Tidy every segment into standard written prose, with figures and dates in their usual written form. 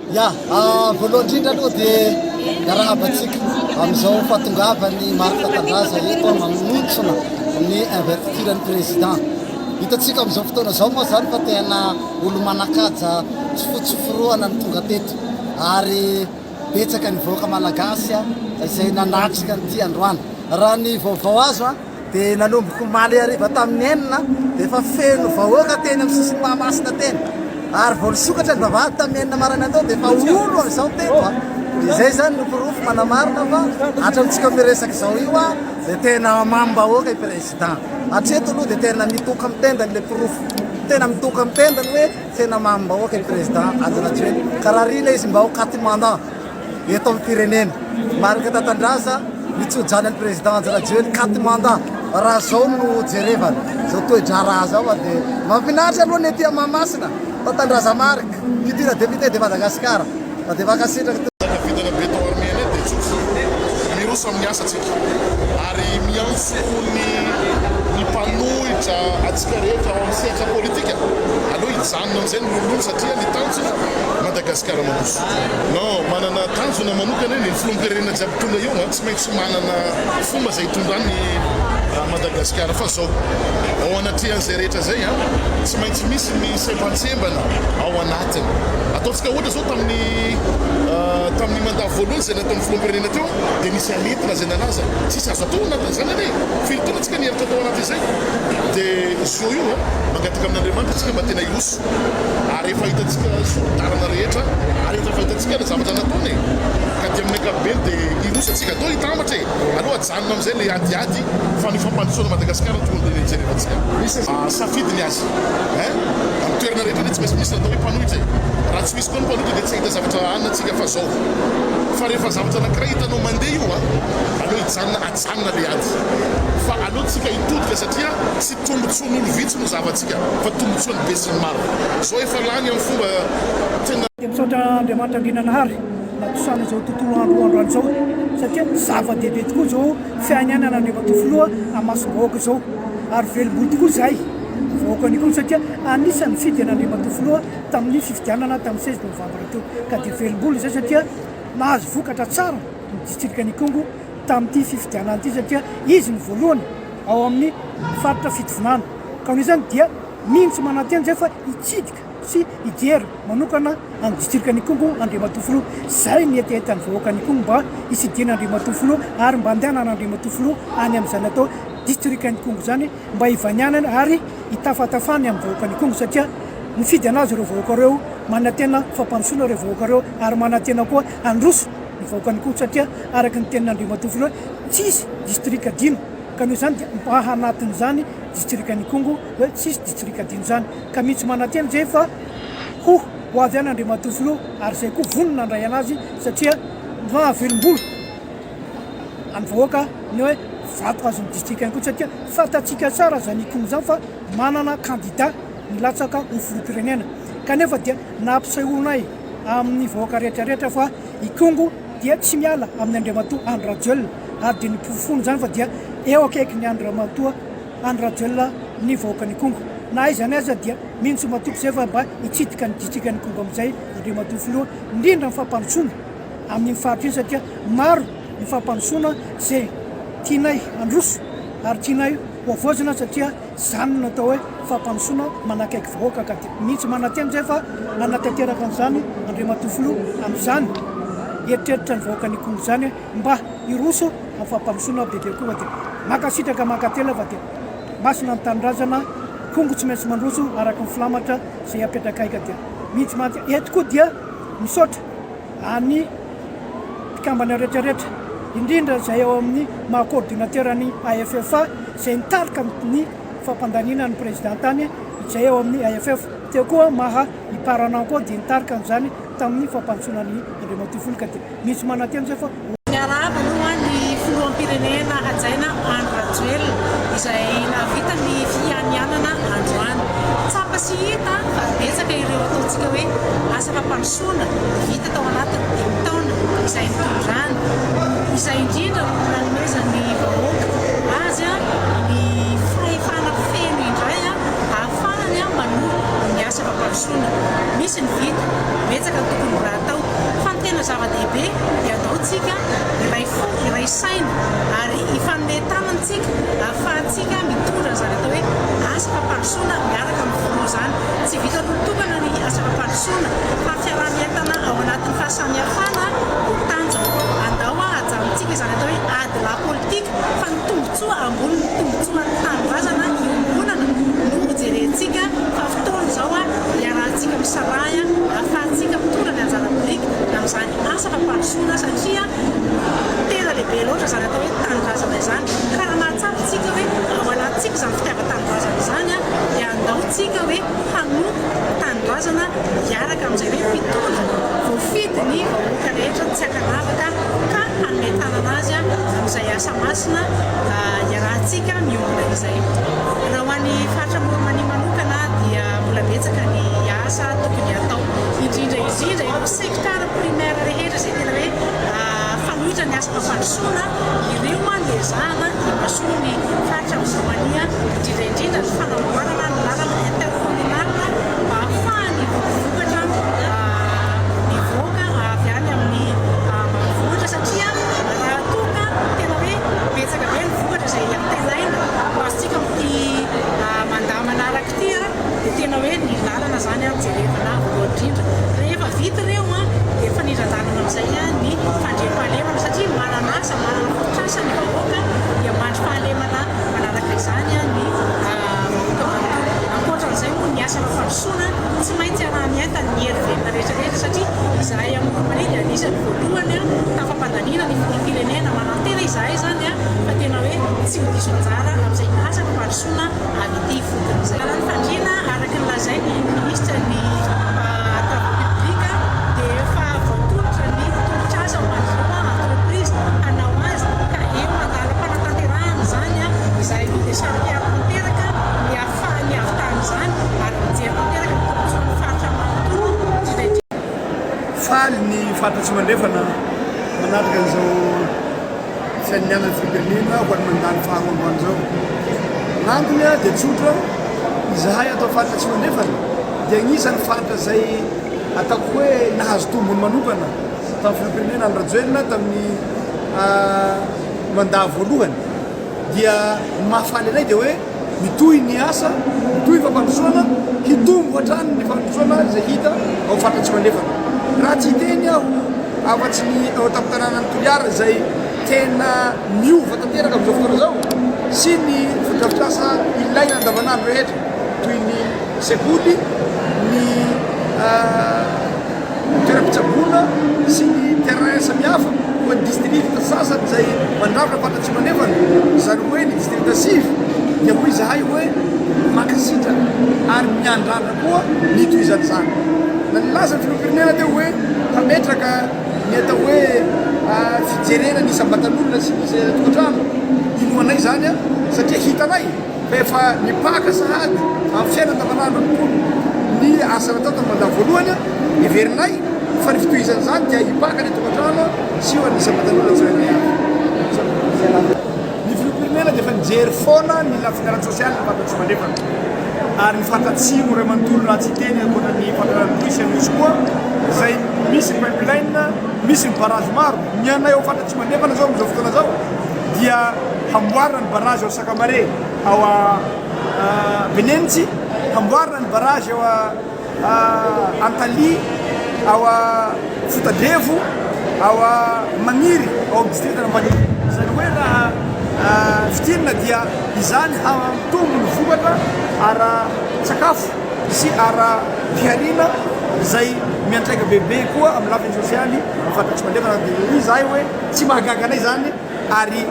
Ya, voalohany indrindra aloha dia miarahaba antsika amin'izao fahatongavan'ny Marc Tatandraza eto manontsona ny investiture ny président. Hitantsika amin'izao fotoana izao moa izany fa tena olo-manan-kaja tsy fotsy forohana ny tonga teto ary betsaka ny vahoaka malagasy izay nanatrika an'ity androany. Raha ny vaovao azo dia nanomboka omaly hariva tamin'ny 6 dia efa feno vahoaka teny amin'ny sisin'i Mahamasina teny ary vao nisokatra ny vavahady tamin'ny 6 maraina teo dia efa olo amin'izao teto. Izay izany no porofo manamarina fa hatramintsika miresaka izao io dia tena mamim-bahoaka i président. Hatreto aloha dia tena mitoka amin'ny tendany ilay porofo. Tena mitoka amin'ny tendany hoe tena mamim-bahoaka i président Andry Rajoelina. Ka rarina izy mba ho quatre mandats eto amin'ny firenena. Marc Tatandraza mitsodrano an'i président Andry Rajoelina quatre mandats. Raha zao no jerevana zao toe-draharaha zao fa dia mahafinaritra aloha ny aty Mahamasina. Tatandraza Marc, futur député de Madagascar. Fa dia mankasitraka. Tafidana béton armé anay dia tsotra. Miroso amin'ny asa tsika ary miantso ny ny mpanohitra antsika rehetra ao amin'ny sehatra politika aleo hijanona amin'izay ny lolololo satria ny tanjona Madagasikara mandroso. Non, manana tanjona manokana io, ny filoham-pirenena jiaby tonga eo an, tsy maintsy manana fomba izay hitondrany Madagasikara fa zao ao anatrehan'izay rehetra izay an, tsy maintsy misy ny sembantsembana ao anatiny. Ataontsika ohatra zao tamin'ny tamin'ny mandat voalohany izay nataon'ny filoham-pirenena teo dia nisy aretina izay nalaza, tsisy azo atao ao anatin'izany anie, firy taona tsika niaritra tao anatin'izay, dia zao io an, mangataka amin'Andriamanitra tsika mba tena hiroso. Ary efa hitantsika sori-dalana rehetra ary efa hitantsika ny zavatra nataony e! Ka dia amin'ny ankapobeny dia hiroso antsika. Atao hitambatra e! Aleo ajanona amin'izay ilay adiady fa ny fampandrosoana Madagasikara no tokony tena hijerevantsika. Safidy ny azy hein! Amin'ny toerana rehetra anie tsy maintsy misy ny atao hoe mpanohitra e! Raha tsy misy koa ny mpanohitra dia tsy hahita zavatra hanina tsika fa zao. Fa rehefa zavatra anankiray hitanao mandeha io an! Aleo hijanona ajanona ilay ady. Fa aleo tsika hitodika satria tsy Tombotsoan'olo vitsy no zavantsika fa tombotsoan'ny be sy ny maro. Zao efa lany amin'ny fomba tena. Dia misaotra Andriamanitra Andriananahary natosana izao tontolo andro androany izao satria zava-dehibe tokoa izao fiainianana Andriamatoa Filoha amasom-bahoaka izao ary velom-bolo tokoa izahay vahoaka Nikony satria anisan'ny nifidy an'Andriamatoa Filoha tamin'ny fifidianana tamin'ny 16 novambra teo ka dia velom-bolo izay satria nahazo vokatra tsara ny distrikan'Ikongo tamin'ity fifidianana ity satria izy no voalohany ao amin'ny faritra Fitovinany ka noho izany dia mino sy manantena izay fa hitsidika sy hijery manokana an'ny distrikan'Ikongo Andriamatoa Filoha. Izay ny hetahetan'ny vahoakan'Ikongo mba hitsidihan'Andriamatoa Filoha ary mba handehanan'Andriamatoa Filoha any amin'izany atao distrikan'Ikongo izany mba hivanianany ary hitafatafany amin'ny vahoakan'Ikongo satria nifidy an'azy ireo vahoaka ireo, manantena fampandrosoana ireo vahoaka ireo ary manantena koa handroso ny vahoakan'Ikongo satria araka ny tenin'Andriamatoa Filoha tsisy distrika adino ka noho izany dia mba hanatin'izany distrikan'Ikongo hoe tsisy distrika adino izany ka mitsy manantena izay fa ho ho avy any Andriamatoa Filoha ary izay koa vonona handray anazy satria mahavelom-bolo any vahoaka ny hoe vato azon'ny distrika ihany koa satria fantatsika tsara izany Ikongo izany fa manana kandida nilatsaka ho filoham-pirenena kanefa dia nampisehoanay amin'ny vahoaka rehetra rehetra fa Ikongo dia tsy miala amin'ny Andriamatoa Andry Rajoelina ary dia noporofoiny izany fa dia eo akaikin'i Andry Ramatoa Andry Rajoelina ny vahoakan'Ikongo. Na aiza na aiza dia mino sy matoky izay fa mba hitsidika ny distrikan'Ikongo amin'izay Andriamatoa Filoha, indrindra ny fampandrosoana amin'iny faritra iny satria maro ny fampandrosoana izay tianay handroso ary tianay hohavaozina satria Izany no atao hoe fampandrosoana manakaiky vahoaka ka dia mihitsy manantena izay fa hanatanteraka an'izany Andriamatoa Filoha amin'izany eritreritra ny vahoakan'Ikongo izany mba hiroso amin'ny fampandrosoana bebe koa fa dia mankasitraka mankatelina fa dia masina ny tanindrazana Kongo tsy maintsy mandroso araka ny filamatra izay apetrakay ka dia mihitsy mantsy eto koa dia misaotra an'ny mpikambana rehetra rehetra, indrindra izay ao amin'ny maha coordinateur ny AFFA izay nitarika ny fampandaniana ny président tany izay ao amin'ny AFF. Teo koa maha i Paranan koa dia nitarika an'izany tamin'ny fampandrosoana ny Andriamatoa Filoha ka dia misy manantena izay fa ho Miarahaba aloha ny filoham-pirenena hajaina Andry Rajoelina izay nahavita ny fianianana androany. Tsapa sy hita fa betsaka ireo ataontsika hoe asa fampandrosoana vita tao anatin'ny dimy taona izay nitondrany. Izay indrindra no nanomezan'ny vahoaka azy ny fahefana feno indray ahafahany manohy ny asa fampandrosoana. Misy ny vita, betsaka ny tokony mbola hatao. tena zava-dehibe dia andao tsika hiray fo, hiray saina ary hifanome tanana tsika ahafahantsika mitondra an'izany atao hoe asa fampandrosoana miaraka amin'ny filoha izany. Tsy vitan'olon-tokana ny asa fampandrosoana fa fiaraha-mientana ao anatin'ny fahasamihafana no tanjona. Andao hajanontsika izany atao hoe ady lahy politika fa ny tombontsoa ambonin'ny tombontsoan'ny tanindrazana iombonana no hojerentsika fa fotoana izao iarahantsika misalahy ahafahantsika mitondra ny anjara biriky amin'izany asa fampandrosoana satria tena lehibe loatra izany atao hoe tanindrazana izany ka raha mahatsapa isika hoe ao anatintsika izany fitiavan-tanindrazana izany dia andao tsika hoe hanompo tanindrazana hiaraka amin'izay hoe mpitondra voafidy ny vahoaka rehetra tsy ankanavaka ka hanome tanana azy amin'izay asa masina iarahantsika miombona izay. Raha ho an'ny faritra Amoron'i Mania manokana dia mbola betsaka ny asa tokony hatao, indrindra indrindra ireo secteur primaire rehetra izay tena hoe fanoitra ny asa fampandrosoana, ireo no ezahana himasoana ny faritra Amoron'i Mania, indrindra indrindra ny fanamboarana ny lalana intercommunale mba hahafahan'ny vokatra mivoaka avy any amin'ny ambanivohitra satria raha toa ka tena hoe betsaka be ny vokatra izay antenaina ho azontsika amin'ity mandat manaraka ity dia tena hoe ny lalana izany no jerevana voalohany indrindra. Rehefa vita ireo dia mifanindran-dalana amin'izay ny fandriampahalemana satria manana asa, manana fototr'asa ny vahoaka dia mandry fahalemana manaraka izany ny vahoaka manontolo. Ankoatra an'izay moa ny asa fampandrosoana tsy maintsy araha-mientana ny hery velona rehetra rehetra satria izahay Amoron'i Mania dia anisan'ny voalohany tafampandaniana ny filoham-pirenena. Manantena izahay izany fa tena hoe tsy ho diso anjara amin'izay asa fampandrosoana avy ety ifotony izay. Raha ny fandriana araka ny lazain'ny minisitra ny travaux publics dia efa voatolotra ny tolotr'asa ho an'ireo entreprise hanao azy ka eo andalam-panatanterahana izany izahay koa dia saro-piaro tanteraka ny ahafahan'ny hahavitana izany ary mijery tanteraka ny tombotsoan'ny faritra manontolo indrindra indrindra. Faly ny faritra Atsimo Andrefana manatrika an'izao fianianan'ny filoham-pirenena ho an'ny mandany faharoa androany izao. Ny antony dia tsotra, izahay ato amin'ny faritra Atsimo Andrefana dia anisan'ny faritra izay ataoko hoe nahazo tombony manokana tamin'ny filoham-pirenena Andry Rajoelina tamin'ny mandat voalohany. Dia ny mahafaly anay dia hoe mitohy ny asa, mitohy ny fampandrosoana, hitombo hatrany ny fampandrosoana izay hita ao faritra Atsimo Andrefana. Raha tsy hiteny aho afa-tsy ny ao an-tampon-tanànan'i Toliara izay tena miova tanteraka amin'izao fotoana izao sy ny fotodrafitrasa ilaina andavanandro rehetra toy ny sekoly, ny toeram-pitsaboana sy ny terrain samihafa ho an'ny distrikta sasany izay mandrafitra faritra Atsimo Andrefana, izany hoe ny distrikta sivy, dia hoy izahay hoe mankasitraka ary miandrandra koa ny hitohizan'izany. Na nilaza ny filoham-pirenena teo hoe hametraka ny atao hoe fijerena ny isam-batan'olona sy ny isan-tokantrano, inoanay izany satria hitanay fa efa mipaka sahady amin'ny fiainana andavanandron'ny mponina ny asa natao tamin'ny mandat voalohany, heverinay fa ny fitohizan'izany dia hipaka any an-tokantrano sy ho an'ny isam-batan'olona tsirairay avy. Ny filoham-pirenena dia efa nijery foana ny lafiny ara-tsosialy ny faritra Atsimo Andrefana ary ny faritra Atsimo iray manontolo raha tsy hiteny ankoatra ny faritra Androy sy Anosy koa izay misy ny pipeline, misy ny barrage maro. Ny anay ao faritra Atsimo Andrefana izao amin'izao fotoana izao dia hamboarina ny barrage ao Sakamare ao Benenitsy, hamboarina ny barrage ao Antalia ao Fotadrevo ao Magniry ao amin'ny distrikan'Ampanihy. Izany hoe raha fintinina dia izany hampitombo ny vokatra ara-tsakafo sy ara-pihariana izay miantraika bebe koa amin'ny lafiny sosialy amin'ny faritra Atsimo Andrefana. Dia hoy izahay hoe tsy mahagaga anay izany ary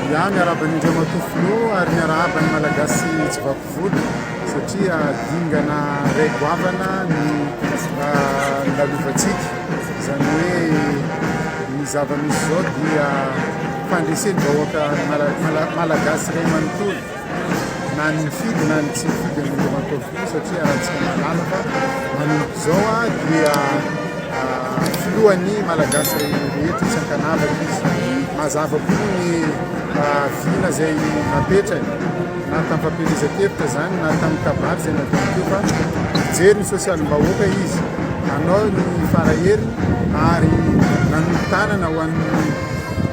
Ya, miarahaba an'i Andriamatoa Filoha ary miarahaba ny Malagasy tsy vaky volo satria dingana iray goavana ny lalovantsika. Izany hoe ny zava-misy izao dia fandresen'ny vahoaka Malagasy iray manontolo na ny nifidy na ny tsy nifidy an'i Andriamatoa Filoha satria arahantsika mahalala fa manomboka izao dia Filohan'ny Malagasy rehetra tsy ankanavaka izy. Mazava koa ny vina izay napetrany na tamin'ny fampielezan-kevitra izany na tamin'ny kabary izay nataony teo fa mijery ny sosialim-bahoaka izy. hanao ny fara heriny ary nanolo-tanana ho an'ny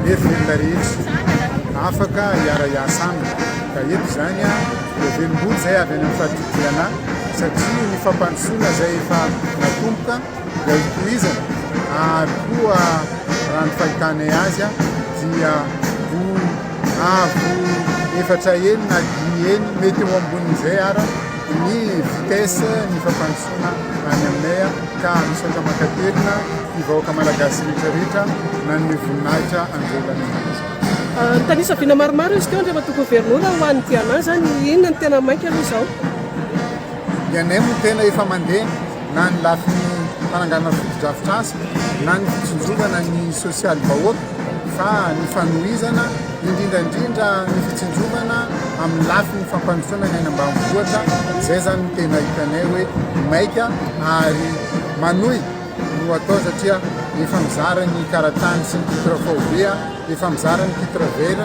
hery velona rehetra afaka hiara-hiasa aminy. Ka eto izany dia velom-bolo izay avy any amin'ny faritr'i Diana satria ny fampandrosoana izay efa natomboka dia hotohizana ary koa raha ny fahitanay azy dia ho avo efatra heny na dimy heny mety ho ambonin'izay ara ny vitesse ny fampandrosoana any aminay ka misaotra mankatelina ny vahoaka malagasy rehetra rehetra nanome voninahitra an'izao lanonana izao. Nitanisa vina maromaro izy teo Andriamatoa Governora ho an'ny Diana izany, inona no tena maika aloha izao? Ny anay moa tena efa mandeha na ny lafiny fananganana fotodrafitrasa na ny fitsinjovana ny sosialim-bahoaka fa ny fanohizana indrindra indrindra ny fitsinjovana amin'ny lafiny fampandrosoana ny any ambanivohitra, izay izany no tena hitanay hoe maika ary manohy no atao satria efa mizara ny karatany sy ny titre faobe, efa mizara ny titre vert.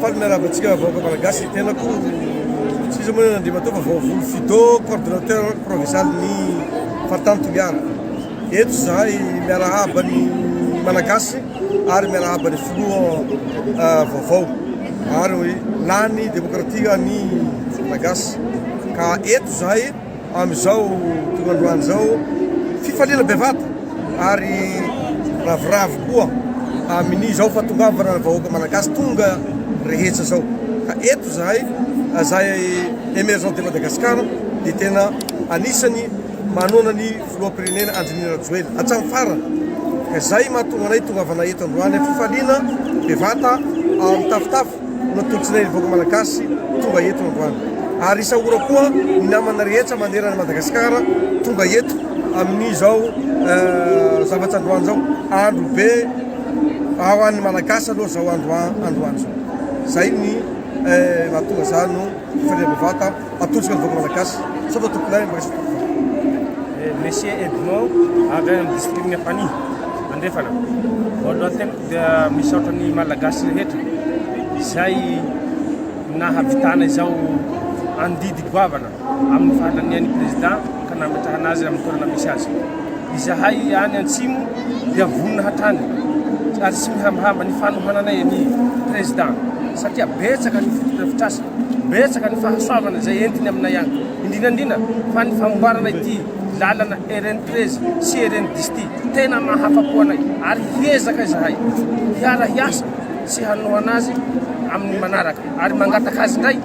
Faly miarahaba antsika vahoaka malagasy ny tenako. Tsy iza moa Andriamatoa fa Vaovolo Fido, coordonnateur provincial ny faritany Toliara. Eto izahay miarahaba ny malagasy ary miarahaba ny filoha vaovao ary lany demokratika ny malagasy. Ka eto izahay Amin'izao tonga androany izao, fifaliana bevata ary ravoravo koa amin'izao fahatongavana ny vahoaka malagasy tonga rehetra izao. Ka eto izahay, izahay Emergent de Madagascar dia tena anisany manohana ny filoham-pirenena Andry Nirina Rajoelina hatramin'ny farany. Ka izay mahatonga anay tongavana eto androany, fifaliana bevata ao amin'ny tafotafo. Natolotrinay ny vahoaka Malagasy tonga eto androany. Ary isaorako koa ny namana rehetra manerana an'i Madagasikara tonga eto amin'izao zavatra androany izao. Andro be ho an'ny Malagasy aloha izao androany izao. Izay ny mahatonga za no fifaliana bevata atolotriko ny vahoaka Malagasy. Misaotra tompolahy, mankasitraka tompoko. Monsieur Edmond avy any amin'ny district-n'i Ampanihy Andrefana. Voalohany teniko dia misaotra ny Malagasy rehetra izay nahavitana izao andidy goavana amin'ny fahalanian'ny Président ka nametrahana azy amin'ny toerana misy azy. Izahay any Antsimo dia vonona hatrany ary tsy mihambahamba ny fanohananay ny Président satria betsaka ny fotodrafitrasa, betsaka ny fahasoavana izay entiny aminay any, indrindra indrindra fa ny famboarana ity lalana RN 13 sy RN 10 ity tena mahafapo anay ary hiezaka izahay hiara-hiasa sy hanohana azy amin'ny manaraka ary mangataka azy indray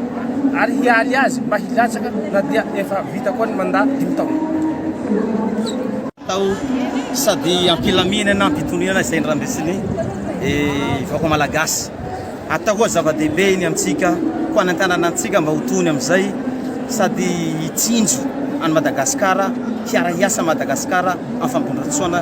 ary hialy azy mba hilatsaka na dia efa vita koa ny mandat dimy taona. Atao sady am-pilaminana am-pitoniana izay norambisin'ny vahoaka malagasy. Atao koa zava-dehibe iny amintsika ho hanentanana antsika mba ho tony amin'izay sady hitsinjo an'i Madagasikara, hiara-hiasa Madagasikara amin'ny fampandrosoana.